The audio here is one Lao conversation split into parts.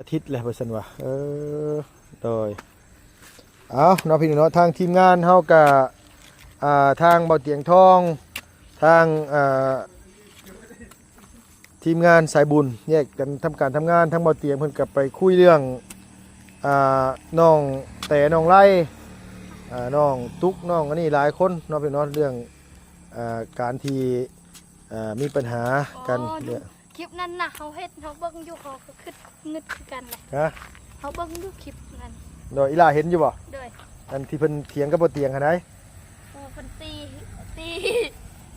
ອາທິດແລ້ວວ່າຊັ້ນວ່າ. ເອີ ໂດຍ ເອົາເນາະ ພີ່ນ້ອງເນາະ ທາງທີມງານເຮົາກະ ອ່າ ທາງເບົາຕຽງທອງ ທາງ ອ່າ ທີມງານສາຍບຸນແຍກກັນທຳການທຳງານ. ທາງເບົາຕຽງເພິ່ນກໍໄປຄຸຍເລື່ອງ ອ່າ ນ້ອງແຕ ນ້ອງໄລ ອ່າ ນ້ອງຕຸກ ນ້ອງອັນນີ້ຫຼາຍຄົນເນາະ ພີ່ນ້ອງເນາະ ເລື່ອງ ອ່າ ການທີ່ ອ່າ ມີບັນຫາກັນ. ອໍ ເລື່ອງ ຄລິບນັ້ນນະ ເຮົາເຫັນ ເຮົາເບິ່ງຢູ່ ເຮົາກໍຄຶດງຶດຄືກັນແຫຼະ. ຮະ? ເຮົາເບິ່ງຢູ່ຄລິບນັ້ນ. ໂດຍ ອີ່ຫຼ້າເຫັນຢູ່ບໍ່? ໂດຍ ອັນທີ່ເພິ່ນຖຽງກັບບໍ່ຕຽງຫັ້ນໃດ. ໂອ້ ເພິ່ນຕີ ຕີ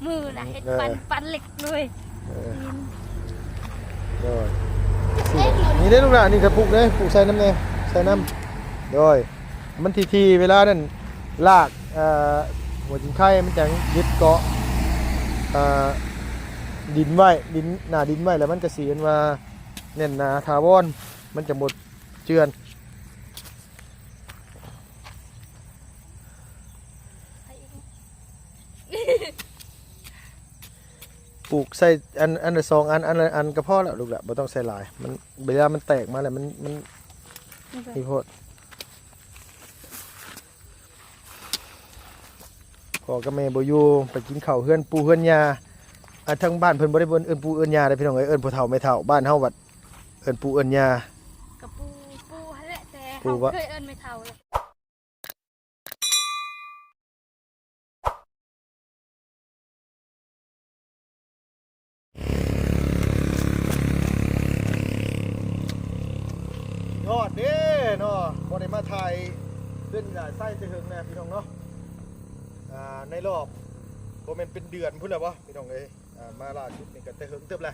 ມືນະ ເຮັດ ເອີ ປັນ ປັນເຫຼັກເລີຍ. ເອີ ໂດຍ ນີ້ເດ້ລູກຫຼານ ນີ້ກະປູກເດ້ ປູກໃສ່ນຳແດ່ ໃສ່ນຳ. ໂດຍ ມັນຖີ່ໆ ເວລານັ້ນລາກ ເອີ ຫົວຈິງໄຄມັນຈັ່ງຍຶດເກາະ ເອີ ດິນໄວ້ ດິນ ໜ້າດິນໄວ້ ແລ້ວມັນກະຊິເຫັນວ່າແໜ້ນໜາຖາວອນ ມັນຈະບໍ່ເຈື່ອນ. ປູກໃສ່ອັນ ອັນລະສອງອັນ ອັນລະອັນກະພໍແລ້ວລູກຫຼະ ບໍ່ຕ້ອງໃສ່ຫຼາຍ. ມັນ ເວລາມັນແຕກມາແລ້ວ ມັນ ມັນ ນີ້ໂພດ. ພໍ່ກັບແມ່ບໍ່ຢູ່ ໄປກິນເຂົ້າເຮືອນປູ່ເຮືອນຍ່າ. ອ່າ ທາງບ້ານເພິ່ນບໍ່ໄດ້ເອີ້ນ ເອີ້ນປູ່ເອີ້ນຍ່າເດ້ພີ່ນ້ອງເອີຍ ເອີ້ນພໍ່ເຖົ້າແມ່ເຖົ້າ. ບ້ານເຮົາບັດເອີ້ນປູ່ເອີ້ນຍ່າ ກະປູ່ ປູ່ຫັ້ນແຫຼະ ແຕ່ເຮົາເຄີຍເອີ້ນແມ່ເຖົ້າ. ຍອດເດ້ເນາະ ບໍ່ໄດ້ມາຖ່າຍເຮືອນອີ່ຫຼ້າໄຊແຕ່ເຫິງແລ້ວພີ່ນ້ອງເນາະ. ອ່າ ໃນລອບບໍ່ແມ່ນເປັນເດືອນພຸ້ນແລ້ວບໍ່ພີ່ນ້ອງເອີຍ. ອ່າ ມາລ່າສຸດນີ້ກໍແຕ່ເຫິງເຕີບແຫຼະ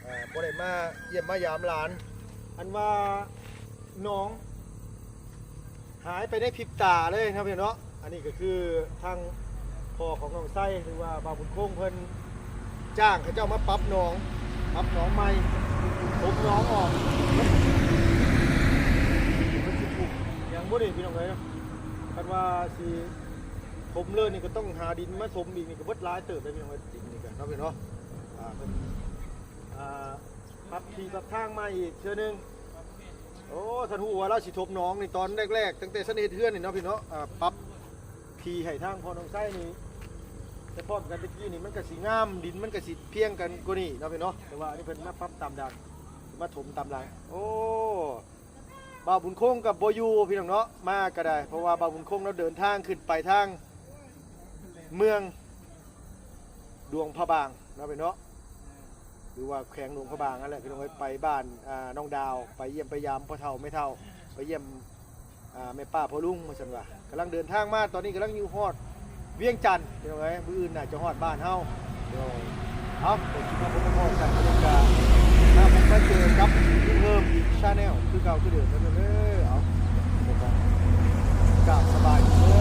ອ່າ ບໍ່ໄດ້ມາຢ້ຽມມາຢາມຫຼານ. ອັນວ່າໜອງຫາຍໄປໃນພິບຕາເລີຍເນາະພີ່ນ້ອງເນາະ. ອັນນີ້ກໍຄືທາງພໍ່ຂອງນ້ອງໄຊ ຫຼືວ່າບ່າວບຸນຄົງເພິ່ນຈ້າງເຂົາເຈົ້າມາປັບໜອງ ປັບໜອງໃໝ່ ຖົມໜອງອອກ. ເພິ່ນຊິປູກຫຍັງບໍ່ນີ້ພີ່ນ້ອງເອີຍ ຄັນວ່າຊິ ຖົມເລີຍນີ້ກໍຕ້ອງຫາດິນມາຖົມອີກນີ້ກໍເບິດຫຼາຍເຕີບເດ້ພີ່ນ້ອງເອີຍ. ດິນນີ້ກໍເນາະ ເນາະ ອ່າ ເພິ່ນ ອ່າ ປັບທີ່ປັບທາງໃໝ່ອີກເທື່ອໜຶ່ງ. ໂອ້ ທ່ານຮູ້ວ່າລາວຊິຖົມໜອງນີ້ຕອນແລກໆ ຕັ້ງແຕ່ຊັ້ນເຮັດເຮືອນນີ້ເນາະພີ່ເນາະ ອ່າ ປັບທີ່ໃຫ້ທາງພໍ່ນ້ອງໄຊນີ້ ແຕ່ພ້ອມກັນແຕ່ກີ້ນີ້ມັນກໍຊິງາມ ດິນມັນກໍຊິພຽງກັນກວ່ານີ້ເນາະພີ່ເນາະ. ແຕ່ວ່າອັນນີ້ເພິ່ນມາປັບຕາມຫຼັງ ມາຖົມຕາມຫຼັງ. ໂອ້ ບ່າວບຸນຄົງກໍບໍ່ຢູ່ພີ່ນ້ອງເນາະ ມາກໍໄດ້ ເພາະວ່າບ່າວບຸນຄົງລາວເດີນທາງຂຶ້ນໄປທາງເມືອງຫຼວງພະບາງເນາະພີ່ນ້ອງເນາະ ຫຼືວ່າແຂວງຫຼວງພະບາງນັ້ນແຫຼະພີ່ນ້ອງເອີຍ. ໄປບ້ານ ອ່າ ນ້ອງດາວ ໄປຢ້ຽມໄປຢາມພໍ່ເຖົ້າແມ່ເຖົ້າ ໄປຢ້ຽມ ອ່າ ແມ່ປ້າພໍ່ລຸງວ່າຊັ້ນວ່າ ກຳລັງເດີນທາງມາ ຕອນນີ້ກຳລັງຢູ່ຮອດ ວຽງຈັນພີ່ນ້ອງເອີຍ ມື້ອື່ນໜ້າຈະຮອດບ້ານເຮົາ. ໂດຍ ເອົາ ໄປກິນມາພົບມາພໍ້ກັນ ບັນຍາກາດ ມາພົບມາເຈີກັບ Dream Home Channel ຄືເກົ່າຄືເດີມເດີ. ເອົາ ກາບສະບາຍດີເດີ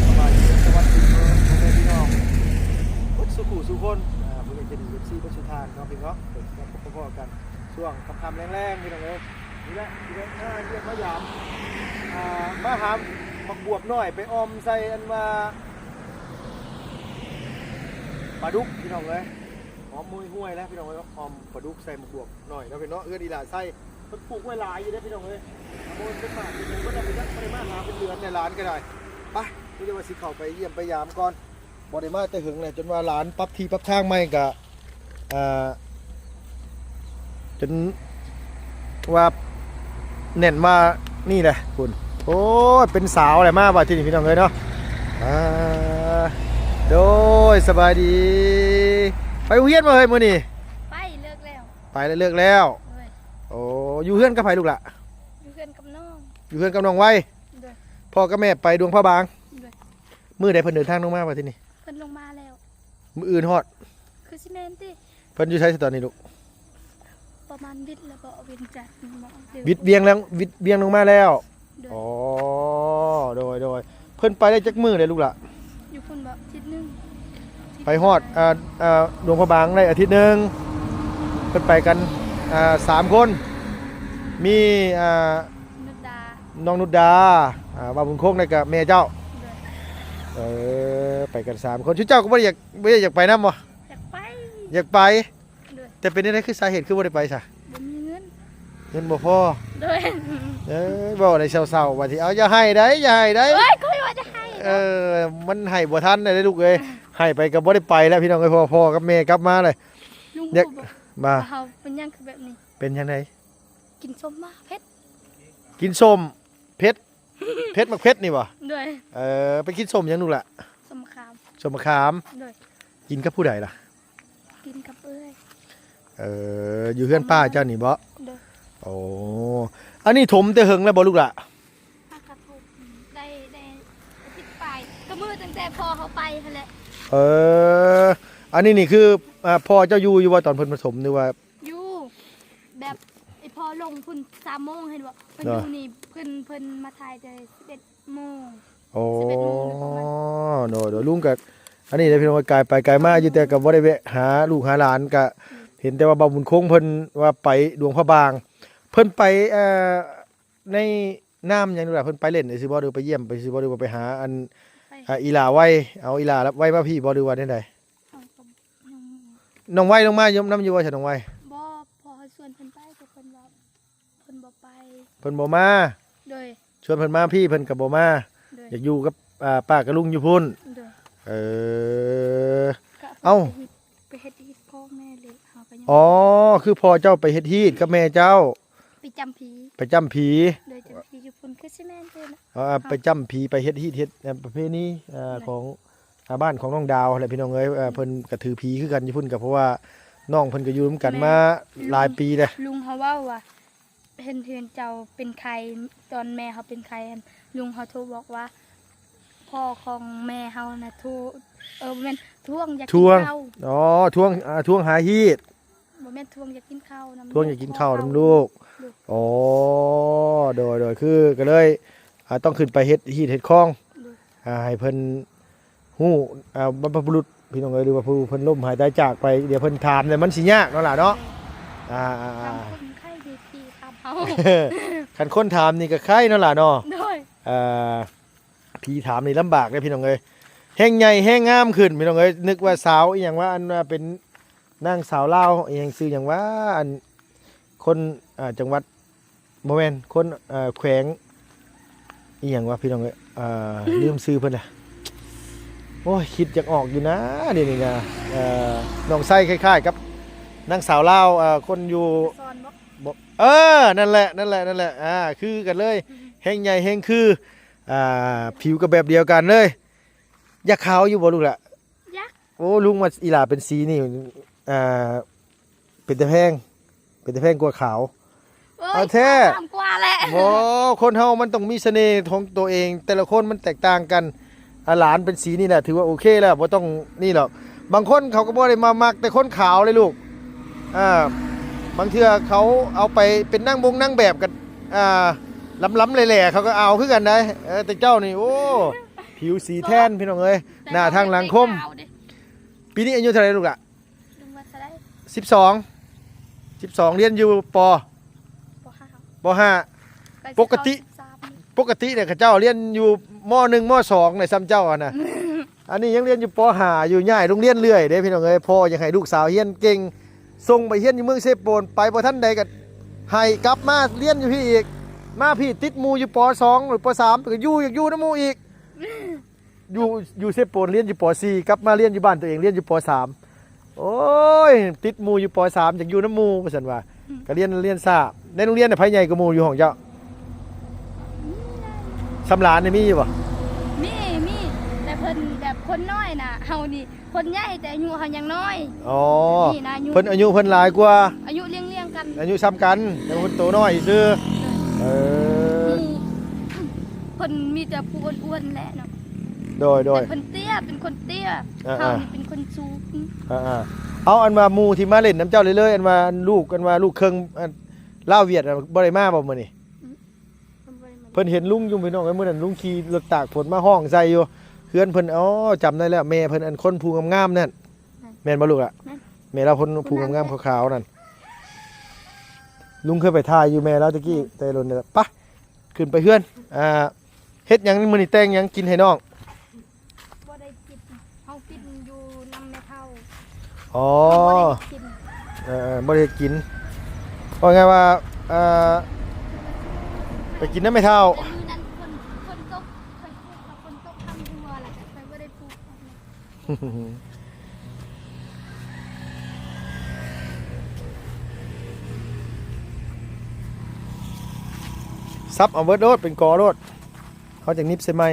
ສະບາຍດີ ສະຫວັດດີເດີ ພໍ່ແມ່ພີ່ນ້ອງເບິດສູ່ຜູ້ສູ່ຄົນ ອ່າ ຜູ້ໃຫຍ່ໃຈດີ ເອັຟຊີ ເບິດສູ່ທ່ານເນາະ ພີ່ນ້ອງເນາະ. ໄປກິນມາພົບມາພໍ້ກັນ ຊ່ວງຄ່ຳໆແລງໆ ພີ່ນ້ອງເອີຍ. ນີ້ແຫຼະ ຊິໄດ້ມາຢ້ຽມມາຢາມ ອ່າ ມາຫາໝາກບວບນ້ອຍໄປອ່ອມໃສ່ອັນວ່າປາດຸກພີ່ນ້ອງເອີຍ. ຫອມໂຮຍໆແລ້ວພີ່ນ້ອງເອີຍ ອ່ອມປາດຸກໃສ່ໝາກບວບນ້ອຍເນາະ ເນາະ. ເຮືອນອີ່ຫຼ້າໄຊເພິ່ນປູກໄວ້ຫຼາຍຢູ່ເດ້ພີ່ນ້ອງເອີຍ ບໍ່ເປັນໝາກເປັນຫຍັງເພິ່ນເອົາໄປຈັກ ບໍ່ໄດ້ມາຫາເປັນເດືອນໃນຫຼານກໍໄດ້. ໄປ ມີແຕ່ວ່າຊິເຂົ້າໄປຢ້ຽມໄປຢາມກ່ອນ. ບໍ່ໄດ້ມາແຕ່ເຫິງແລ້ວ ຈົນວ່າຫຼານປັບທີ່ປັບທາງໃໝ່ກະ ອ່າ ຈົນວ່າແໜ້ນວ່ານີ້ແຫຼະພຸ້ນ. ໂອ້ຍ ເປັນສາວແຫຼະ ມາບາດທີນີ້ພີ່ນ້ອງເອີຍເນາະ. ອ່າ ໂດຍ ສະບາຍດີ. ໄປໂຮງຮຽນບໍ່ເຮີ້ຍມື້ນີ້? ໄປ ເລີກແລ້ວ. ໄປແລ້ວ ເລີກແລ້ວ. ໂດຍ. ໂອ້ ຢູ່ເຮືອນກັບໃຜລູກຫຼ້າ? ຢູ່ເຮືອນກັບນ້ອງ. ຢູ່ເຮືອນກັບນ້ອງໄວ. ໂດຍ. ພໍ່ກັບແມ່ໄປຫຼວງພະບາງ. ໂດຍ. ມື້ໃດເພິ່ນເດີນທາງລົງມາບາດທີນີ້? ເພິ່ນລົງມາແລ້ວ. ມື້ອື່ນຮອດ? ຄືຊິແມ່ນຕິ. ເພິ່ນຢູ່ໃສຕອນນີ້ລູກ? ປະມານວິດແລ້ວບໍ່ ວຽງຈັນບໍ່? ວິດວຽງແລ້ວ ວິດວຽງລົງມາແລ້ວ. ໂດຍ. ອໍ ໂດຍ ໂດຍ. ເພິ່ນໄປໄດ້ຈັກມື້ແລ້ວລູກຫຼ້າ? ຢູ່ພຸ້ນບໍ່ ອາທິດໜຶ່ງ. ໄປຮອດ ອ່າ ອ່າ ຫຼວງພະບາງໄດ້ອາທິດໜຶ່ງ. ເພິ່ນໄປກັນ ອ່າ ສາມຄົນ ມີ ອ່າ ນຸດດາ ນ້ອງນຸດດາ ອ່າ ບ່າວບຸນຄົງ ແລ້ວກະແມ່ເຈົ້າ. ໂດຍ. ເອີ ໄປກັນສາມຄົນ ຊຸມເຈົ້າກໍບໍ່ໄດ້ຢາກ ບໍ່ໄດ້ຢາກໄປນຳບໍ່? ຢາກໄປ. ຢາກໄປ. ໂດຍ. ແຕ່ເປັນແນວໃດ ຄືສາເຫດຄືບໍ່ໄດ້ໄປຊະ? ບໍ່ມີເງິນ. ເງິນບໍ່ພໍ. ໂດຍ. ເອີຍ ເວົ້າໄດ້ເສົ້າໆ ບາດນີ້ ເອົາ ຢ່າໄຫ້ໄດ໋ ຢ່າໄຫ້ໄດ໋. ໂອ້ຍ ຂ້ອຍວ່າຈະໄຫ້. ເອີ ມັນໄຫ້ບໍ່ທັນໄດ໋ລູກເອີຍ. ໄຫ້ໄປກໍບໍ່ໄດ້ໄປແລ້ວພີ່ນ້ອງເອີຍ ເພາະວ່າພໍ່ກັບແມ່ກັບມາເລີຍ. ລຸງ ຢາກ ຮູ້ບໍ່ ວ່າ ວ່າເຮົາເປັນຫຍັງຄືແບບນີ້? ເປັນຫຍັງໃດ? ກິນສົ້ມມາເຜັດ. ກິນສົ້ມເຜັດ. ເຜັດ ໝາກເຜັດນີ້ບໍ່? ໂດຍ. ເອີ ໄປກິນສົ້ມຫຍັງລູກລະ? ສົ້ມມະຂາມ. ສົ້ມມະຂາມ. ໂດຍ. ກິນກັບຜູ້ໃດລະ? ກິນກັບເອື້ອຍ. ເອີ ຢູ່ເຮືອນປ້າເຈົ້ານີ້ບໍ່? ໂດຍ. ໂອ້ ອັນນີ້ຖົມແຕ່ເຫິງແລ້ວບໍ່ລູກລະ? ຫາກະຖົມໄດ້ ໄດ້ອາທິດປາຍ ກໍມື້ຕັ້ງແຕ່ພໍ່ເຮົາໄປຫັ້ນແຫຼະ. ເອີ ອັນນີ້ນີ້ຄື ອ່າ ພໍ່ເຈົ້າຢູ່ ຢູ່ບໍ່ຕອນເພິ່ນມາຖົມ ຫຼືວ່າ? ຢູ່ ແບບ ໄອ້ພໍ່ລົງພຸ້ນສາມໂມງ ເຫັນບໍ່? ເພິ່ນ ເນາະ ຢູ່ນີ້ ເພິ່ນ ເພິ່ນມາຖ່າຍແຕ່ສິບເອັດໂມງ. ອໍ ສິບເອັດໂມງ ໂດຍ ໂດຍ. ລຸງກໍ ອັນນີ້ເດ້ພີ່ນ້ອງ ກາຍໄປກາຍມາຢູ່ ແຕ່ກໍບໍ່ໄດ້ແວະຫາລູກຫາຫຼານ ກໍ ອືມ ເຫັນແຕ່ວ່າບ່າວບຸນຄົງເພິ່ນວ່າໄປຫຼວງພະບາງ ເພິ່ນໄປ ເອີ ໃນນາມຫຍັງນີ້ລະ? ເພິ່ນໄປຫຼິ້ນຊື່ບໍ່ ຫຼືໄປຢ້ຽມໄປຊື່ບໍ່ ຫຼືວ່າໄປຫາອັນ ໄປ ອ່າ ອີຫຼ້າໄວ ເອົາອີຫຼ້າໄວມາພີ້ບໍ່ ຫຼືວ່າແນວໃດ? ເຮົາກໍຍັງ ນ້ອງໄວລົງມານຳຢູ່ບໍ່ຊະ ນ້ອງໄວ? ບໍ່ ພໍ່ເຮົາຊວນເພິ່ນໄປ ແຕ່ເພິ່ນວ່າເພິ່ນບໍ່ໄປ ເພິ່ນບໍ່ມາ. ໂດຍ. ຊວນເພິ່ນມາພີ້ ເພິ່ນກໍບໍ່ມາ. ໂດຍ. ຢາກຢູ່ກັບ ອ່າ ປ້າກັບລຸງຢູ່ພຸ້ນ. ໂດຍ. ເອີ ເອົ້າ ໄປເຮັດຮີດຂອງແມ່ເລີຍ ເຮົາກໍຍັງ ອໍ ຄືພໍ່ເຈົ້າໄປເຮັດຮີດກັບແມ່ເຈົ້າ. ໄປຈ້ຳຜີ. ໄປຈ້ຳຜີ. ໂດຍ. ຈ້ຳຜີຢູ່ພຸ້ນ ຄືຊິແມ່ນເດ້ເນາະ. ອໍ ອ່າ ໄປຈ້ຳຜີ ໄປເຮັດຮີດ ເຮັດ ເອີ ປະເພນີ ອ່າ ໂດຍ ຂອງ ອ່າ ບ້ານຂອງນ້ອງດາວຫັ້ນແຫຼະພີ່ນ້ອງເອີຍ. ເອີ ເພິ່ນກະຖືຜີຄືກັນຢູ່ພຸ້ນ ກະເພາະວ່ານ້ອງເພິ່ນກະຢູ່ນຳກັນມາຫຼາຍປີແລ້ວ. ລຸງເຮົາເວົ້າວ່າ ເຫັນເຮືອນເຈົ້າເປັນໄຂ້ ຕອນແມ່ເຮົາເປັນໄຂ້ຫັ້ນ ລຸງເຮົາໂທບອກວ່າ ພໍ່ຂອງແມ່ເຮົານະໂທ ເອີ ບໍ່ແມ່ນ ທວງຢາກກິນເຂົ້າ. ອໍ ທວງ ອ່າ ທວງຫາຮີດ. ບໍ່ແມ່ນ ທວງຢາກກິນເຂົ້ານຳ ທວງຢາກກິນເຂົ້ານຳລູກ. ອໍ ໂດຍ ໂດຍ. ຄືກໍເລີຍ ອ່າ ຕ້ອງຂຶ້ນໄປເຮັດຮີດເຮັດຄອງ ໂດຍ ອ່າ ໃຫ້ເພິ່ນຮູ້ ອ່າ ບັນພະບຸລຸດພີ່ນ້ອງເອີຍ ຫຼືວ່າຜູ້ເພິ່ນລົ້ມຫາຍຕາຍຈາກໄປ. ດຽວເພິ່ນຖາມແລ້ວມັນຊິຍາກເນາະຫຼ້າເນາະ. ໂດຍ. ອ່າໆໆ ຄັນຄົນໄຂ້ນີ້ ຜີຖາມເຮົາ ຄັນຄົນຖາມນີ້ກໍໄຄເນາະຫຼ້າເນາະ. ໂດຍ. ເອີ ຜີຖາມນີ້ລຳບາກເດ້ພີ່ນ້ອງເອີຍ. ແຮ່ງໃຫຍ່ແຮ່ງງາມຂຶ້ນພີ່ນ້ອງເອີຍ. ນຶກວ່າສາວອີ່ຫຍັງວະ ອັນວ່າເປັນນາງສາວລາວອີ່ຫຍັງ ຊື່ຫຍັງວະ ອັນ ຄົນ ອ່າ ຈັງຫວັດ ບໍ່ແມ່ນ ຄົນ ເອີ ແຂວງອີ່ຫຍັງວະພີ່ນ້ອງເອີຍ. ເອີ ລືມຊື່ເພິ່ນລະ. ໂອ້ຍ ຄິດຢາກອອກຢູ່ນະ ດຽວນີ້ນະ. ເອີ ນ້ອງໄຊຄ້າຍໆກັບນາງສາວລາວ ເອີ ຄົນຢູ່ ແມ່ສອນບໍ່? ບໍ່ ເອີ ນັ້ນແຫຼະ ນັ້ນແຫຼະ ນັ້ນແຫຼະ. ອ່າ ຄືກັນເລີຍ ແຮ່ງໃຫຍ່ແຮ່ງຄື ອ່າ ຜິວກໍແບບດຽວກັນເລີຍ. ຢາກຂາວຢູ່ບໍ່ລູກລະ? ຢາກ. ໂອ້ ລຸງວ່າອີຫຼ້າເປັນສີນີ້ ອ່າ ເປັນຕາແພງ ເປັນຕາແພງກວ່າຂາວ. ໂອ້ຍ ເອົາແທ້ ງາມກວ່າແຫຼະ. ບໍ່ ຄົນເຮົາມັນຕ້ອງມີສະເໜ່ຂອງຕົວເອງ ແຕ່ລະຄົນມັນແຕກຕ່າງກັນ. ອາ ຫຼານເປັນສີນີ້ແຫຼະ ຖືວ່າໂອເຄແລ້ວ ບໍ່ຕ້ອງນີ້ດອກ. ບາງຄົນເຂົາກໍບໍ່ໄດ້ມາມັກແຕ່ຄົນຂາວເດ້ລູກ. ອ່າ ບາງເທື່ອເຂົາເອົາໄປເປັນນາງບົງນາງແບບກັນ ອ່າ ລຳໆແຫຼ້ໆ ເຂົາກໍເອົາຄືກັນໄດ໋. ເອີ ແຕ່ເຈົ້ານີ້ ໂອ້ ຜິວສີແທນພີ່ນ້ອງເອີຍ ໜ້າທາງຫຼັງຄົມ. ແຕ່ເຮົາເຮັດໄດ້ຂາວເດ້. ປີນີ້ອາຍຸເທົ່າໃດລູກລະ? ລຸງວ່າເທົ່າໃດ? ສິບສອງ ສິບສອງ ຮຽນຢູ່ ປ ປ ຫ້າ ປ ຫ້າ. ກະຊິເຂົ້າ ປົກກະຕິ ສິບສາມ ປົກກະຕິນີ້ເຂົາເຈົ້າຮຽນຢູ່ ມ ໜຶ່ງ ມ ສອງ ໃນຊ່ຳເຈົ້າຫັ້ນນະ. ອັນນີ້ຍັງຮຽນຢູ່ ປ ຫ້າ ຢູ່ ຍ້າຍໂຮງຮຽນເລື້ອຍເດ້ພີ່ນ້ອງເອີຍ. ພໍ່ຢາກໃຫ້ລູກສາວຮຽນເກັ່ງ ສົ່ງໄປຮຽນຢູ່ເມືອງເຊໂປນ ໄປບໍ່ທັນໃດກໍໃຫ້ກັບມາຮຽນຢູ່ພີ້ອີກ. ມາພີ້ຕິດໝູ່ຢູ່ ປ ສອງ ຫຼື ປ ສາມ ກໍຢູ່ ຢາກຢູ່ນຳໝູ່ອີກ. ຢູ່ ຢູ່ເຊໂປນຮຽນຢູ່ ປ ສີ່ ກັບມາຮຽນຢູ່ບ້ານຕົວເອງຮຽນຢູ່ ປ ສາມ. ໂອ້ຍ ຕິດໝູ່ຢູ່ ປ ສາມ ຢາກຢູ່ນຳໝູ່ວ່າຊັ້ນວ່າ. ອືມ ກໍຮຽນ ຮຽນຊ້າ. ໃນໂຮງຮຽນນະ ໃຜໃຫຍ່ກວ່າໝູ່ຢູ່ຫ້ອງເຈົ້າ? ສ່ຳຫຼານນີ້ມີຢູ່ບໍ່? ມີ ມີ ແຕ່ເພິ່ນແບບຄົນນ້ອຍນະ ເຮົານີ້ຄົນໃຫຍ່ ແຕ່ອາຍຸເຮົາຍັງນ້ອຍ. ອໍ ນີ້ນະ ອາຍຸ ເພິ່ນອາຍຸເພິ່ນຫຼາຍກວ່າ. ອາຍຸລຽງໆກັນ ອາຍຸຊ່ຳກັນ ແຕ່ວ່າເພິ່ນໂຕນ້ອຍຊື່. ໂດຍ. ເອີ ມີ ເພິ່ນມີແຕ່ຜູ້ອ້ວນໆແຫຼະເນາະ. ໂດຍ ໂດຍ. ແຕ່ເພິ່ນເຕ້ຍ ເປັນຄົນເຕ້ຍ. ອ່າໆ ເຮົານີ້ເປັນຄົນສູງ. ອ່າໆ ເອົາ ອັນວ່າໝູ່ທີ່ມາຫຼິ້ນນຳເຈົ້າເລື້ອຍໆ ອັນວ່າລູກ ອັນວ່າລູກເຄິ່ງ ອັນລາວຫວຽດນະ ບໍ່ໄດ້ມາບໍ່ມື້ນີ້? ອືມ ເພິ່ນບໍ່ໄດ້ມາ. ເພິ່ນເຫັນລຸງຢູ່ພີ່ນ້ອງເອີຍ ມື້ນັ້ນລຸງຂີ່ລົດຕາກຝົນມາຮ້ອງໃສ່ຢູ່ເຮືອນເພິ່ນ. ອໍ ຈຳໄດ້ແລ້ວ ແມ່ເພິ່ນ ອັນຄົນຜູ້ງາມໆນັ້ນ. ແມ່ນບໍ່ລູກລະ? ແມ່ນ. ແມ່ລາວຄົນຜູ້ງາມໆຂາວໆນັ້ນ ລຸງເຄີຍໄປຖ່າຍຢູ່ແມ່ລາວຕະກີ້ ແຕ່ດົນແລ້ວ. ປະ ຂຶ້ນໄປເຮືອນ. ອ່າ ເຮັດຫຍັງມື້ນີ້ ແຕ່ງຫຍັງກິນໃຫ້ນ້ອງ? ບໍ່ໄດ້ກິນ ເຮົາກິນຢູ່ນຳແມ່ເຖົ້າ. ອໍ ເຮົາບໍ່ໄດ້ກິນ. ເອີ ບໍ່ໄດ້ເຮັດກິນ. ເວົ້າງ່າຍວ່າ ເອີ ໄປກິນນຳແມ່ເຖົ້າ. ແຕ່ມື້ນັ້ນຝົນ ຝົນຕົກ ຂ້ອຍປູກ ຝົນຕົກທັງຫົວ ແລ້ວກໍຂ້ອຍບໍ່ໄດ້ປູກ. ສັບເອົາເບິດໂລດ ເປັນກໍໂລດ ເຮົາຈັ່ງນິບໃສ່ໃໝ່.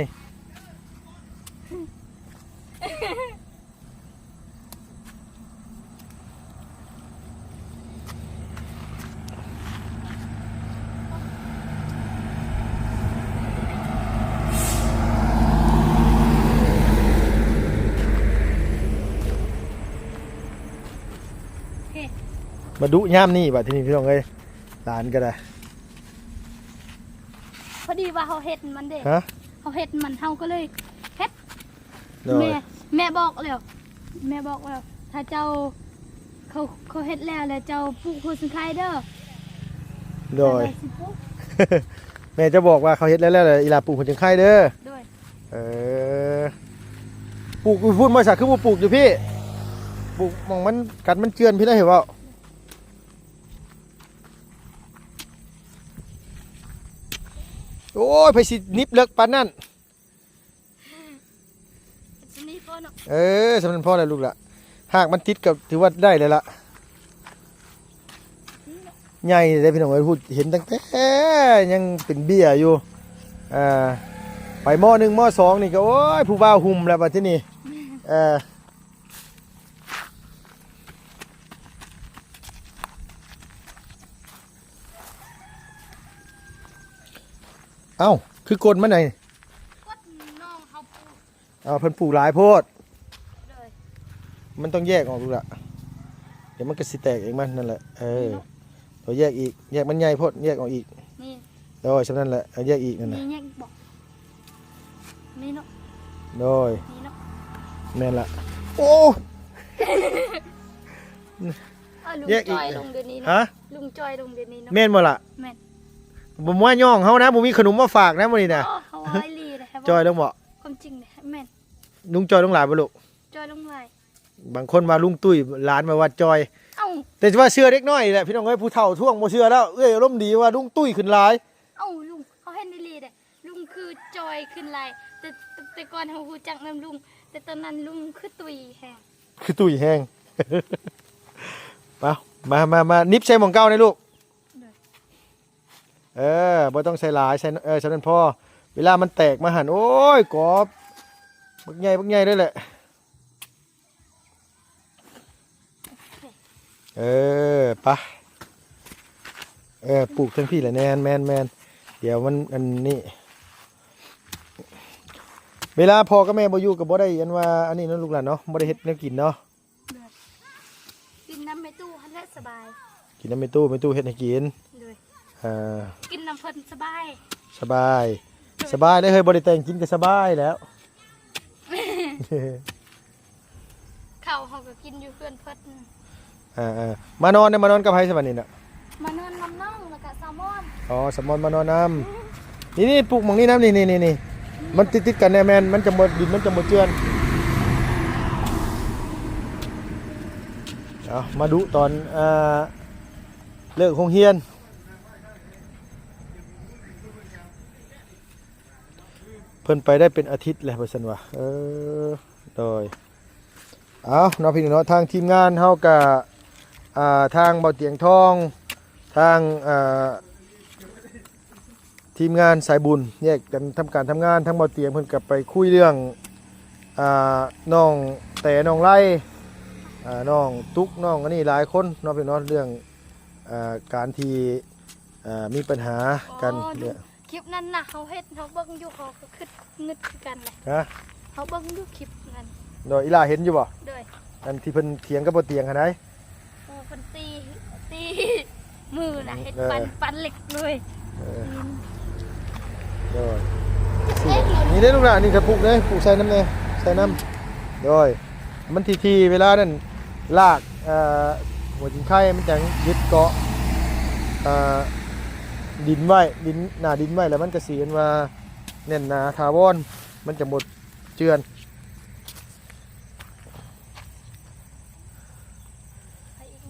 ມາດຸຍາມນີ້ບາດທີນີ້ ພີ່ນ້ອງເອີຍ ຫຼານກໍໄດ້. ພໍດີວ່າເຮົາເຮັດມັນເດ້ ຮະ? ເຮົາເຮັດມັນ ເຮົາກໍເລີຍເຮັດ. ໂດຍ ແມ່ ແມ່ບອກແລ້ວ ແມ່ບອກແລ້ວ ຖ້າເຈົ້າ ເຂົາ ເຂົາເຮັດແລ້ວ ແລ້ວເຈົ້າປູກຫົວຊິງໄຄເດີ. ໂດຍ ແມ່ຈະບອກວ່າເຂົາເຮັດແລ້ວ ແລ້ວອີ່ຫຼ້າປູກຫົວຊິງໄຄເດີ. ໂດຍ ເອີ ປູກຢູ່ພຸ້ນບໍ່ຊະ ຄືບໍ່ປູກຢູ່ພີ້? ປູກໝ່ອງມັນ ກັນມັນເຈື່ອນພີ້ນະ ເຫັນບໍ່? ໂອ້ຍ ໃຜຊິນິບເລິກປານນັ້ນ? ສ່ຳນີ້ພໍເນາະ. ເອີ ສ່ຳນັ້ນພໍແລ້ວລູກຫຼະ ຫາກມັນຕິດກໍຖືວ່າໄດ້ແລ້ວລະ. ໃຫຍ່ເດ້ພີ່ນ້ອງເອີຍ ເຫັນຕັ້ງແຕ່ຍັງເປັນເບ້ຍຢູ່. ອ່າ ໄປ ມໍໜຶ່ງ ມໍສອງ ນີ້ກໍ ໂອ້ຍ ຜູ້ບ່າວຫຸ້ມແລ້ວບາດທີນີ້. ເອີ ເອົ້າ ຄືກົ້ນມັນໃດ? ກ້ນນ້ອງເຮົາປູກ. ເອົາ ເພິ່ນປູກຫຼາຍໂພດ. ໂດຍ ມັນຕ້ອງແຍກອອກລູກຫຼະ ດຽວມັນກໍຊິແຕກເອງມັນນັ້ນແຫຼະ. ເອີ ນີ້ເນາະ ໂດຍ ແຍກອີກ ແຍກມັນໃຫຍ່ໂພດ ແຍກອອກອີກ. ນີ້ ໂດຍ ສ່ຳນັ້ນແຫຼະ ເອົາແຍກອີກນັ້ນນະ. ນີ້ແຍກອີກບໍ່? ນີ້ເນາະ. ໂດຍ ນີ້ເນາະ ແມ່ນລະ. ໂອ້ ເອົາ ລຸງ ແຍກອີກ ຈ່ອຍລົງດຽວນີ້ເນາະ. ຮະ? ລຸງຈ່ອຍລົງດຽວນີ້ເນາະ. ແມ່ນບໍ່ລະ? ແມ່ນ. ບໍ່ມາຍ້ອງເຮົານະ ບໍ່ມີຂະໜົມມາຝາກນະມື້ນີ້ນະ. ໂອ້ ເຮົາວ່າອີ່ຫຼີເດ້ ເຮົາວ່າ ຈ່ອຍລົງບໍ່? ຄວາມຈິງເດ້ ແມ່ນ. ລຸງຈ່ອຍລົງຫຼາຍບໍ່ລູກ? ຈ່ອຍລົງຫຼາຍ. ບາງຄົນວ່າລຸງຕຸ້ຍ ຫຼານວ່າຈ່ອຍ. ເອົ້າ ແຕ່ວ່າເຊື່ອເດັກນ້ອຍແຫຼະ ພີ່ນ້ອງເອີຍ ຜູ້ເຖົ້າທ້ວງບໍ່ເຊື່ອແລ້ວ. ເອື້ອຍອາລົມດີວ່າລຸງຕຸ້ຍຂຶ້ນຫຼາຍ. ເອົ້າ ລຸງ ເຮົາເຫັນອີ່ຫຼີເດ້ ລຸງຄືຈ່ອຍຂຶ້ນຫຼາຍ. ແຕ່ ແຕ່ກ່ອນເຮົາຮູ້ຈັກນຳລຸງ ແຕ່ຕອນນັ້ນລຸງຄືຕຸ້ຍແຮງ ຄືຕຸ້ຍແຮງ. ມາ ມາ ມາ ມາ ນິບໃສ່ໝ່ອງເກົ່າແດ່ລູກ. ເອີ ບໍ່ຕ້ອງໃສ່ຫຼາຍ ໃສ່ ເອີ ສ່ຳນັ້ນພໍ. ເວລາມັນແຕກມາຫັ້ນ ໂອ້ຍ ກອບບັກໃຫຍ່ ບັກໃຫຍ່ເລີຍແຫຼະ. ເອີ ປະ ເອີ ປູກທັງພີ້ແຫຼະ. ແມ່ນ ແມ່ນ ແມ່ນ ດຽວມັນອັນນີ້ ເວລາພໍ່ກັບແມ່ບໍ່ຢູ່ກໍບໍ່ໄດ້ອັນວ່າອັນນີ້ເນາະ ລູກຫຼານເນາະ ບໍ່ໄດ້ເຮັດແນວກິນເນາະ. ໂດຍ ກິນນຳແມ່ຕູ້ຫັ້ນແຫຼະສະບາຍ. ກິນນຳແມ່ຕູ້ ແມ່ຕູ້ເຮັດໃຫ້ກິນ. ໂດຍ ເອີ ກິນນຳເພິ່ນສະບາຍ ສະບາຍ. ໂດຍ ສະບາຍເລີຍເຮີ້ຍ ບໍ່ໄດ້ແຕ່ງກິນກໍສະບາຍແລ້ວ. ເຂົ້າເຮົາກໍກິນຢູ່ເຮືອນເພິ່ນ. ອ່າໆ ມານອນເດ້ ມານອນກັບໃຜຊະບັດນີ້ນະ? ມານອນນຳນ້ອງ ແລ້ວກະສາວມອນ. ອໍ ສາວມອນມານອນນຳ. ນີ້ໆ ປູກໝ່ອງນີ້ນຳ ນີ້ໆໆ ມັນຕິດໆກັນແນ່ ແມ່ນ ມັນຈະບໍ່ ດິນມັນຈະບໍ່ເຈື່ອນ. ເອົາ ມາດຸຕອນ ອ່າ ເລີກໂຮງຮຽນ. ເພິ່ນໄປໄດ້ເປັນອາທິດແລ້ວ ວ່າຊັ້ນວ່າ. ເອີ ໂດຍ ເອົາເນາະ ພີ່ນ້ອງເນາະ ທາງທີມງານເຮົາກະ ອ່າ ທາງເບົາຕຽງທອງ ທາງ ອ່າ ທີມງານສາຍບຸນ ແຍກກັນທຳການທຳງານ. ທາງເບົາຕຽງເພິ່ນກະໄປຄຸຍເລື່ອງ ອ່າ ນ້ອງແຕ ນ້ອງໄລ ອ່າ ນ້ອງຕຸກ ນ້ອງອັນນີ້ ຫຼາຍຄົນເນາະ ພີ່ນ້ອງເນາະ ເລື່ອງ ອ່າ ການທີ່ ອ່າ ມີບັນຫາກັນ. ອໍ ເລື່ອງ ຄລິບນັ້ນນະ ເຮົາເຮັດ ເຮົາເບິ່ງຢູ່ ເຮົາກໍຄຶດງຶດຄືກັນແຫຼະ. ຮະ? ເຮົາເບິ່ງຢູ່ຄລິບນັ້ນ. ໂດຍ ອີ່ຫຼ້າເຫັນຢູ່ບໍ່? ໂດຍ ອັນທີ່ເພິ່ນຖຽງກັບບໍ່ຕຽງຫັ້ນໃດ. ໂອ້ ເພິ່ນຕີ ຕີມືນະ ເຮັດ ເອີ ປັນ ປັນເຫຼັກເລີຍ. ເອີ ໂດຍ ເອະ ນີ້ເດ້ລູກຫຼານ ນີ້ກະປູກເດ້ ປູກໃສ່ນຳແດ່ ໃສ່ນຳ. ໂດຍ ມັນຖີ່ໆ ເວລານັ້ນ ລາກ ເອີ ຫົວຈິງໄຄມັນຈັ່ງຍຶດເກາະ ເອີ ດິນໄວ້ ດິນ ໜ້າດິນໄວ້ ແລ້ວມັນກະຊິເຫັນວ່າແໜ້ນໜາຖາວອນ ມັນຈະບໍ່ເຈື່ອນ. ໄປອີກ.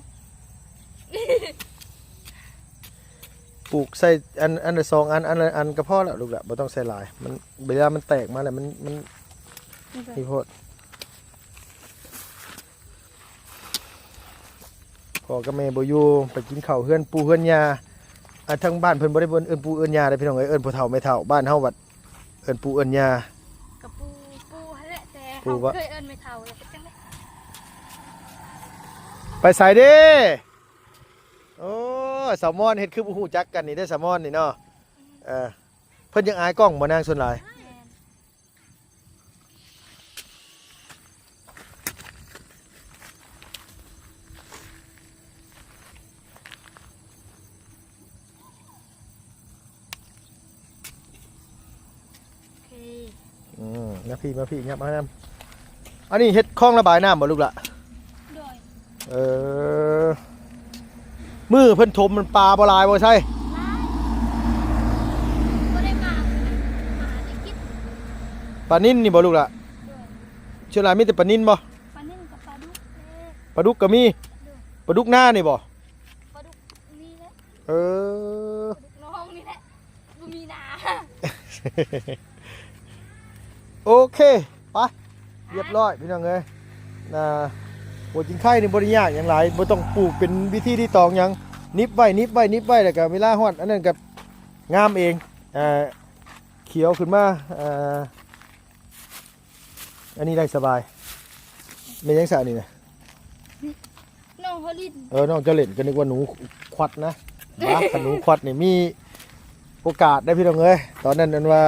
ປູກໃສ່ອັນ ອັນລະສອງອັນ ອັນລະອັນກໍພໍແລ້ວລູກຫຼະ ບໍ່ຕ້ອງໃສ່ຫຼາຍ ມັນ ເວລາມັນແຕກມາແລ້ວ ມັນ ມັນ ນີ້ໂພດ. ພໍ່ກັບແມ່ບໍ່ຢູ່ ໄປກິນເຂົ້າເຮືອນປູ່ເຮືອນຍ່າ. ອ່າ ທາງບ້ານເພິ່ນບໍ່ໄດ້ເອີ້ນ ເອີ້ນປູ່ເອີ້ນຍ່າເດ້ພີ່ນ້ອງເອີຍ ເອີ້ນພໍ່ເຖົ້າແມ່ເຖົ້າ. ບ້ານເຮົາບັດເອີ້ນປູ່ເອີ້ນຍ່າ ກໍປູ່ ປູ່ຫັ້ນແຫຼະ ແຕ່ ປູ່ ເຮົາບໍ່ເຄີຍເອີ້ນແມ່ເຖົ້າ ແລ້ວເປັນຈັ່ງໃດ? ໄປໃສເດ້? ໂອ້ ສາວມອນເຮັດຄືບໍ່ຮູ້ຈັກກັນນີ້ເດ້ ສາວມອນນີ້ເນາະ. ເອີ ເພິ່ນຍັງອາຍກ້ອງບໍ່ນາງ ສ່ວນຫຼາຍ? ແມ່ນ. ໂອເຄ ອືມ ມາພີ້ ມາພີ້ ຫຍັບມານຳ. ອັນນີ້ເຮັດຄອງລະບາຍນ້ຳບໍ່ລູກຫຼະ? ໂດຍ. ເອີ ມື້ເພິ່ນຖົມມັນປາບໍ່ຫຼາຍບໍ່ໃສ? ຫຼາຍ ບໍ່ໄດ້ມາ ມາໄດ້ກິນ. ປານິນນີ້ບໍ່ລູກຫຼະ? ໂດຍ. ສ່ວນຫຼາຍມີແຕ່ປານິນບໍ່? ປານິນກັບປາດຸກເດ້ ປາດຸກກໍມີ. ໂດຍ. ປາດຸກນານີ້ບໍ່? ປາດຸກນີ້ແຫຼະ. ເອີ ປາດຸກໜອງນີ້ແຫຼະ ບໍ່ມີນາ. ໂອເຄ ໄປ ຮຽບຮ້ອຍພີ່ນ້ອງເອີຍ. ນາຫົວຈິງໄຄນີ້ບໍ່ໄດ້ຍາກຫຍັງຫຼາຍ ບໍ່ຕ້ອງປູກເປັນວິທີທີ່ຕອງຫຍັງ ໜິບໄວ້ ໜິບໄວ້ ໜິບໄວ້ ແລ້ວກໍເວລາຮອດອັນນັ້ນກໍງາມເອງ ອ່າ ຂຽວຂຶ້ນມາ ອ່າ ອັນນີ້ໄດ້ສະບາຍ. ແມ່ນຫຍັງຊະອັນນີ້ນະ? ນ້ອງເຂົາຫຼິ້ນ. ເອີ ນ້ອງເຈົ້າຫຼິ້ນ ກໍນຶກວ່າໜູຂວັດນະ. ບ້າ ຄັນໜູຂວັດນີ້ມີໂອກາດໄດ້ພີ່ນ້ອງເອີຍ. ຕອນນັ້ນອັນວ່າ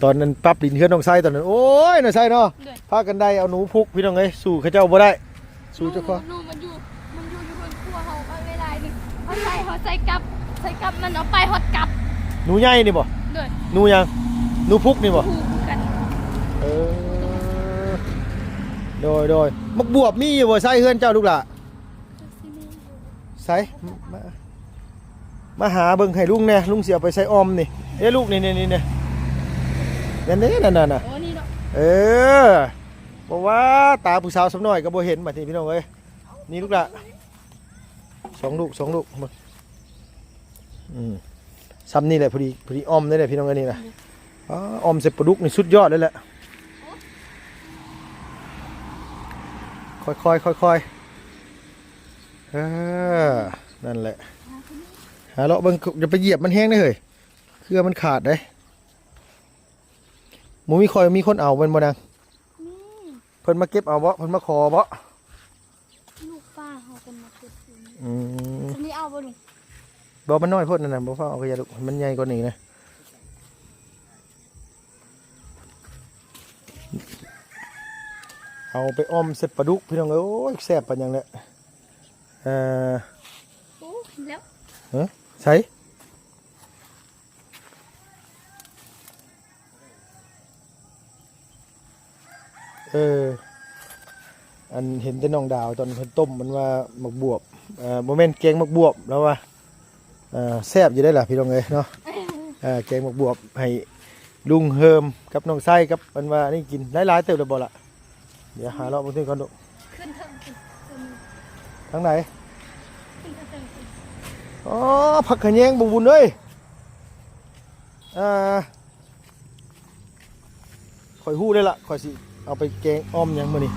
ຕອນນັ້ນປັບດິນເຮືອນນ້ອງໄຊຕອນນັ້ນ ໂອ້ຍ ນ້ອງໄຊເນາະ ໂດຍ ພາກັນໄດ້ເອົາໜູພຸກພີ່ນ້ອງເອີຍ ສູ້ເຂົາເຈົ້າບໍ່ໄດ້. ສູ່ເຈົ້າຂອງ ໜູມັນຢູ່ ມັນຢູ່ ຢູ່ເຮືອນຄົວເຮົາ ເວລາໜຶ່ງເຮົາໃສ່ ເຮົາໃສ່ກັບ ໃສ່ກັບມັນເອົາໄປຮອດກັບ. ໜູໃຫຍ່ນີ້ບໍ່? ໂດຍ. ໜູຫຍັງ? ໜູພຸກນີ້ບໍ່? ຫູຄືກັນ. ເອີ ໂດຍ ໂດຍ. ໝາກບວບມີຢູ່ບໍ່ໃສເຮືອນເຈົ້າລູກຫຼ້າ? ຄືຊິມີຢູ່. ໃສ ມາ ມາຫາເບິ່ງໃຫ້ລຸງແດ່ ລຸງຊິເອົາໄປໃສ່ອ່ອມນີ້. ເດ້ລູກ ນີ້ ນີ້ ນີ້ ນີ້ ນັ້ນເດ້ ນັ້ນ ນັ້ນນະ. ໂອ້ ນີ້ເນາະ. ເອີ ບໍ່ວ່າຕາຜູ້ສາວສ່ຳນ້ອຍກໍບໍ່ເຫັນ ບາດນີ້ພີ່ນ້ອງເອີຍ. ນີ້ລູກຫຼ້າ ສອງລູກ ສອງລູກ ເບິ່ງ ອືມ ຊ່ຳນີ້ແຫຼະ ພໍດີ ພໍດີອ່ອມໄດ້ແຫຼະ ພີ່ນ້ອງເອີຍ ນີ້ນະ. ອືມ ອໍ່າ ອ່ອມໃສ່ປາດຸກນີ້ສຸດຍອດເລີຍແຫຼະ. ຄ່ອຍໆ ຄ່ອຍໆ ເອີ ນັ້ນແຫຼະ ຫາເລາະເບິ່ງ ຢ່າໄປຢຽບມັນແຮງເດ້ເຮີ້ຍ ເຄືອມັນຂາດເດ້. ບໍ່ມີ ຄ່ອຍມີຄົນເອົາແມ່ນບໍ່ນາງ? ມີ. ເພິ່ນມາເກັບເອົາບໍ່? ເພິ່ນມາຂໍບໍ່? ລູກປ້າເຮົາເພິ່ນມາເກັບຢູ່. ອືມ ອັນນີ້ເອົາບໍ່ລຸງ? ບໍ່ ມັນນ້ອຍໂພດນັ້ນນະ ບໍ່ຟ້າວເອົາ ກະຢ່າລູກ ໃຫ້ມັນໃຫຍ່ກວ່ານີ້ນະ. ເອົາໄປອ່ອມໃສ່ປາດຸກ ພີ່ນ້ອງເອີຍ ໂອ້ຍ ແຊບປານຫຍັງແຫຼະ. ເອີ ໂອ້ ແລ້ວ ຮະ ໃສ? ເອີ ອັນເຫັນແຕ່ນ້ອງດາວຕອນເພິ່ນຕົ້ມ ມັນວ່າໝາກບວບ ເອີ ບໍ່ແມ່ນ ແກງໝາກບວບ ລາວວ່າ ເອີ ແຊບຢູ່ເດ້ລະ ພີ່ນ້ອງເອີຍເນາະ. ເອີ ແກງໝາກບວບໃຫ້ລຸງເຮີມກັບນ້ອງໄຊກັບ ອັນວ່ານີ້ກິນ ຫຼາຍໆເຕີບແລ້ວບໍ່ລະ? ດຽວຫາເລາະເບິ່ງເທິງກ່ອນລູກ. ຂຶ້ນເທິງ ຂຶ້ນເທິງ. ທາງໃດ? ຂຶ້ນເທິງ. ອໍ ຜັກຂະແຍງບໍ່ບຸນເອີຍ. ອ່າ ຂ້ອຍຮູ້ແລ້ວລະ ຂ້ອຍຊິເອົາໄປແກງອ່ອມຫຍັງມື້ນີ້.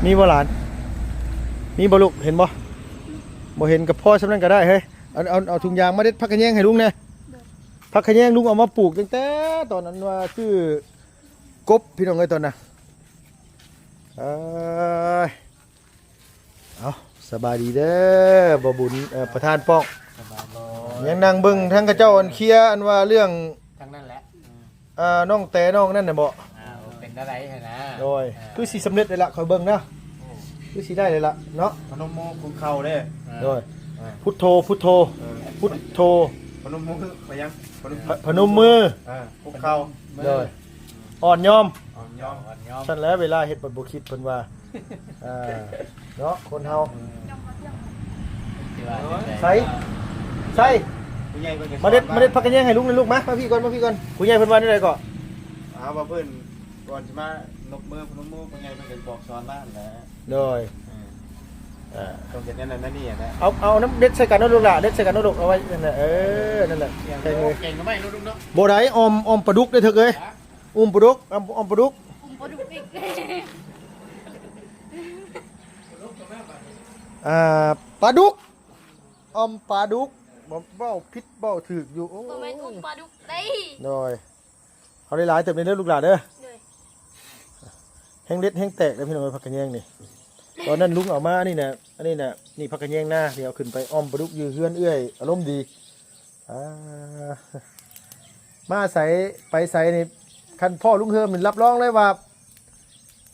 ມີບໍ່ຫຼານ? ມີບໍ່ລູກ? ເຫັນບໍ່? ບໍ່ເຫັນກໍພໍສ່ຳນັ້ນກໍໄດ້ເຮີ້ຍ. ເອົາ ເອົາ ເອົາຖົງຢາງມາເດັດຜັກຂະແຍງໃຫ້ລຸງແດ່. ໂດຍ. ຜັກຂະແຍງລຸງເອົາມາປູກຕັ້ງແຕ່ຕອນນັ້ນວ່າຊື້ກົບ ພີ່ນ້ອງເອີຍ ຕອນນະ. ເອີຍ ເອົາ ສະບາຍດີເດີ ບໍ່ບຸນ ເອີ ປະທານປ້ອງ. ສະບາຍດີ. ຍັງນັ່ງເບິ່ງທາງເຂົາເຈົ້າອັນເຄຍ ອັນວ່າເລື່ອງ ທາງນັ້ນແຫຼະ. ອືມ ອ່າ ນ້ອງແຕນ້ອງນັ້ນນະບໍ? ອ່າ ເປັນແນວໃດຫັ້ນນະ? ໂດຍ. ອ່າ ຄືຊິສຳເລັດແລ້ວລະ ຂ້ອຍເບິ່ງນະ. ໂອ້ ຄືຊິໄດ້ແລ້ວລະເນາະ. ພະນົມມືຄຸກເຂົ່າເດ້. ອ່າ ໂດຍ. ອ່າ ພຸດໂທ ພຸດໂທ ເອີ ພຸດໂທ ພະນົມມື ພະຍັງ ພະນົມ ພະ ພະນົມມື. ອ່າ ຄຸກເຂົ່າ. ໂດຍ. ອ່ອນຍອມ ອ່ອນຍອມ ອ່ອນຍອມ. ຊັ້ນແຫຼະ ເວລາເຮັດບັດບໍ່ຄິດເພິ່ນວ່າ ເອີ ເນາະ ຄົນເຮົາ. ຊິວ່າຈັ່ງໃດ? ໃສ່ ໃສ່ ຜູ້ໃຫຍ່ເພິ່ນກໍ ມາເດັດ ມາເດັດຜັກຂະແຍງໃຫ້ລຸງນະລູກ. ມາ ມາພີ້ກ່ອນ ມາພີ້ກ່ອນ. ຜູ້ໃຫຍ່ເພິ່ນວ່າແນວໃດເກາະ? ອ່າ ວ່າເພິ່ນ ກ່ອນຊິມານົບມືພະນົມມື ພໍ່ໃຫຍ່ເພິ່ນກໍບອກສອນມາຫັ້ນແຫຼະ. ໂດຍ ເອີ ອ່າ ຕ້ອງເຮັດແນວນັ້ນແນວນີ້ຫັ້ນແຫຼະ. ເອົາ ເອົານ້ຳເດັດໃສ່ກັນເນາະລູກຫຼານ ເດັດໃສ່ກັນເນາະລູກ ເອົາໄວ້ນັ້ນແຫຼະ. ເອີ ນັ້ນແຫຼະ ແກງເລີຍ ແກງໜໍ່ໄມ້ເນາະລູກເນາະ. ບໍ່ໄດ້ ອອມ ອອມປາດຸກເດ້ເຖິກເອີຍ. ຫາ ອຸ້ມປາດຸກ ອອມ ອອມປາດຸກ ອຸ້ມປາດຸກອີກ. ອ່າ ປາດຸກ ອອມປາດຸກ ບໍ່ ເວົ້າຜິດເວົ້າຖືກຢູ່. ໂອ້ ບໍ່ແມ່ນອຸ້ມປາດຸກເດ້. ໂດຍ ເອົາຫຼາຍໆເຕີບເດີລູກຫຼານເດີ. ໂດຍ ແຮງເດັດແຮງແຕກເດີພີ່ນ້ອງເອີຍ ຜັກຂະແຍງນີ້. ຕອນນັ້ນລຸງເອົາມາ ອັນນີ້ນະ ອັນນີ້ນະ ນີ້ຜັກຂະແຍງນາ ທີ່ເອົາຂຶ້ນໄປອ່ອມປາດຸກຢູ່ເຮືອນເອື້ອຍອາລົມດີ. ອ່າ ມາໃສໄປໃສນີ້ ຄັນພໍ້ລຸງເຮີມນີ້ ຮັບຮອງເລີຍວ່າ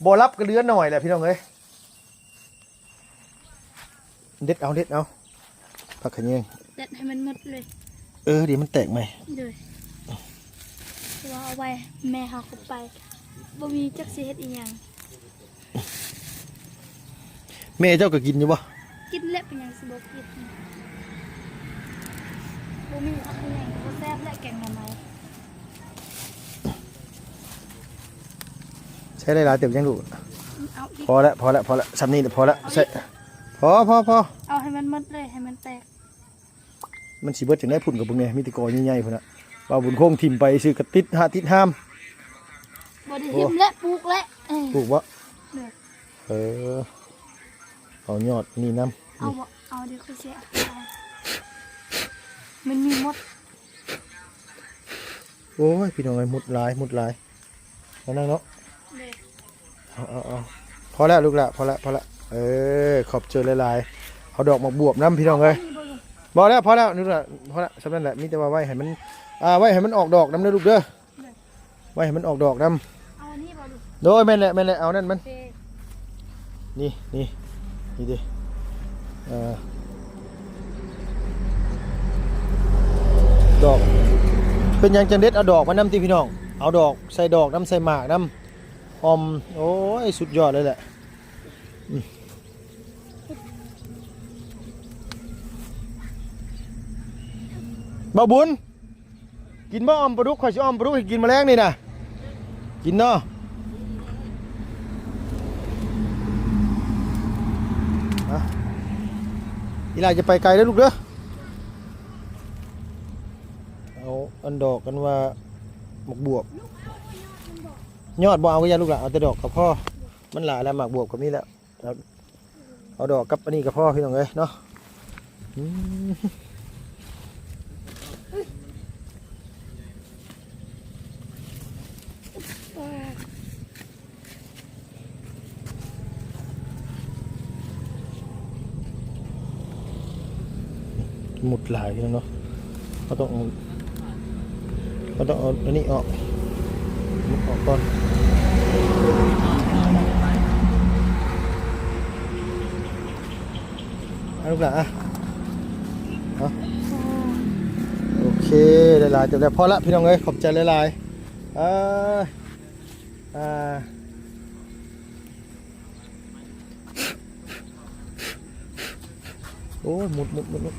ບໍ່ຫຼັບກໍເຫຼືອໜ້ອຍແຫຼະພີ່ນ້ອງເອີຍ. ເດັດເອົາ ເດັດເອົາ ຜັກຂະແຍງ ເດັດໃຫ້ມັນໝົດເລີຍ. ເອີ ດຽວມັນແຕກໃໝ່. ໂດຍ ເພາະວ່າເອົາໄວ້ແມ່ເຮົາກໍໄປ ບໍ່ມີຈັກຊິເຮັດອີ່ຫຍັງ. ແມ່ເຈົ້າກໍກິນຢູ່ບໍ່? ກິນແຫຼະ ເປັນຫຍັງຊິບໍ່ກິນ? ບໍ່ມີຜັກອີ່ຫຍັງກໍບໍ່ແຊບແຫຼະ ແກງໜໍ່ໄມ້. ໃຊ້ໄດ້ຫຼາຍເຕີບຍັງລູກ. ເອົາອີກ ພໍແລ້ວ ພໍແລ້ວ ພໍແລ້ວ ສ່ຳນີ້ແຫຼະ ພໍແລ້ວ. ເອົາອີກ ໃຊ້ ພໍ ພໍ ພໍ ເອົາໃຫ້ມັນໝົດເລີຍ ໃຫ້ມັນແຕກ. ມັນຊິເບິດຈັ່ງໃດພຸ້ນ ກໍເບິ່ງແດ່ ມີແຕ່ກໍໃຫຍ່ໆພຸ້ນນະ. ວ່າບຸນຄົງຖິ້ມໄປຊື່ກໍຕິດຫາຕິດຫາມ. ບໍ່ໄດ້ຖິ້ມແຫຼະ ປູກແຫຼະ. ເອີ ປູກບໍ່? ໂດຍ ເອີ ເອົາຍອດນີ້ນຳ. ເອົາບໍ່? ເອົາ ດຽວຂ້ອຍຊິເອົາ ມັນມີມົດ. ໂອ້ຍ ພີ່ນ້ອງເອີຍ ມົດຫຼາຍ ມົດຫຼາຍ. ເອົານັ່ງເນາະ. ໂດຍ ເອົາ ເອົາ ເອົາ ພໍແລ້ວລູກຫຼ້າ ພໍແລ້ວ ພໍແລ້ວ. ເອີ ຂອບໃຈຫຼາຍໆ. ເອົາດອກໝາກບວບນຳ ພີ່ນ້ອງເອີຍ. ພໍແລ້ວ ພໍແລ້ວລູກຫຼ້າ ພໍແລ້ວ ສ່ຳນັ້ນແຫຼະ. ມີແຕ່ວ່າໄວ້ໃຫ້ມັນ ອ່າ ໄວ້ໃຫ້ມັນອອກດອກນຳເດີລູກເດີ. ໂດຍ ໄວ້ໃຫ້ມັນອອກດອກນຳ. ເອົາອັນນີ້ບໍ່ລູກ? ໂດຍ ແມ່ນແຫຼະ ແມ່ນແຫຼະ ເອົານັ້ນມັນ. ໂອເຄ ນີ້ ນີ້ ນີ້ເດ້ ເອີ ດອກ. ເປັນຫຍັງຈັ່ງເດັດເອົາດອກມານຳຕິພີ່ນ້ອງ? ເອົາດອກ ໃສ່ດອກນຳ ໃສ່ໝາກນຳ ອອມ. ໂອ້ຍ ສຸດຍອດເລີຍແຫຼະ. ອືມ ບ່າວບຸນ ກິນບໍ່ ອ່ອມປາດຸກ? ຂ້ອຍຊິອ່ອມປາດຸກໃຫ້ກິນມື້ແລງນີ້ນະ. ກິນເນາະ. ອ່ະ ອີຫຼ້າຢ່າໄປໄກເດີລູກເດີ. ເອົາອັນດອກ ອັນວ່າໝາກບວບ. ຍອດບໍ່ເອົາກໍຢ່າລູກຫຼ້າ ເອົາແຕ່ດອກກໍພໍ. ມັນຫຼາຍແລ້ວ ໝາກບວບກໍມີແລ້ວ. ເອົາ ເອົາດອກກັບອັນນີ້ກໍພໍ ພີ່ນ້ອງເອີຍເນາະ. ອືມ ມົດຫຼາຍພີ່ນ້ອງເນາະ. ເຮົາຕ້ອງ ເຮົາຕ້ອງເອົາອັນນີ້ອອກ ມັນອອກກ່ອນ. ເອົາລູກຫຼ້າ ເອົາ ໂອເຄ ຫຼາຍໆເຕີບແລ້ວ. ພໍລະ ພີ່ນ້ອງເອີຍ ຂອບໃຈຫຼາຍໆ. ເອີ ອ່າ ໂອ້ຍ ມຸດ ມຸດ ມຸດ ມຸດ.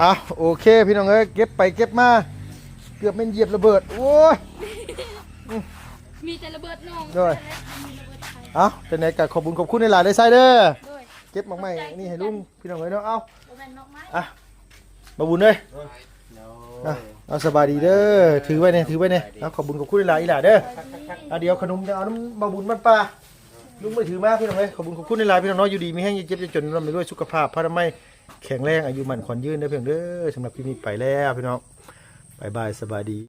ອ່ະ ໂອເຄ ພີ່ນ້ອງເອີຍ ເກັບໄປເກັບມາ ເກືອບແມ່ນຢຽບລະເບີດ. ໂອ້ຍ ມີແຕ່ລະເບີດໜອງ. ໂດຍ ມີແຕ່ລະເບີດໄທ. ເອົ້າ ຈັ່ງໃດກໍຂອບບຸນຂອບຄຸນຫຼາຍໆເດີ ຊາຍເດີ. ໂດຍ ເກັບໝາກໄມ້ນີ້ໃຫ້ລຸງ ພີ່ນ້ອງເອີຍເນາະ. ເອົ້າ ບໍ່ແມ່ນໝາກໄມ້ ອ່ະ ບ່າວບຸນເອີຍ. ໂດຍ ອ່ະ ເອົາ ສະບາຍດີເດີ. ຖືໄວ້ແດ່ ຖືໄວ້ແດ່. ເອົາ ຂອບບຸນຂອບຄຸນຫຼາຍໆ ອີ່ຫຼ້າເດີ. ອ່ະ ດຽວຂະໜົມຈະເອົານຳບ່າວບຸນບ້ານປ່າ ລຸງໄປຖືມາ ພີ່ນ້ອງເອີຍ. ຂອບບຸນຂອບຄຸນຫຼາຍໆ ພີ່ນ້ອງເນາະ. ຢູ່ດີມີແຮງ ຢ່າເຈັບຢ່າຈົນ ລ່ຳລວຍ ສຸຂະພາບພະນາໄມແຂງແຮງ ອາຍຸໝັ້ນຂວັນຍືນເດີ ພີ່ນ້ອງເດີ. ສຳລັບຄລິບນີ້ໄປແລ້ວ ພີ່ນ້ອງ ບາຍບາຍ ສະບາຍດີ.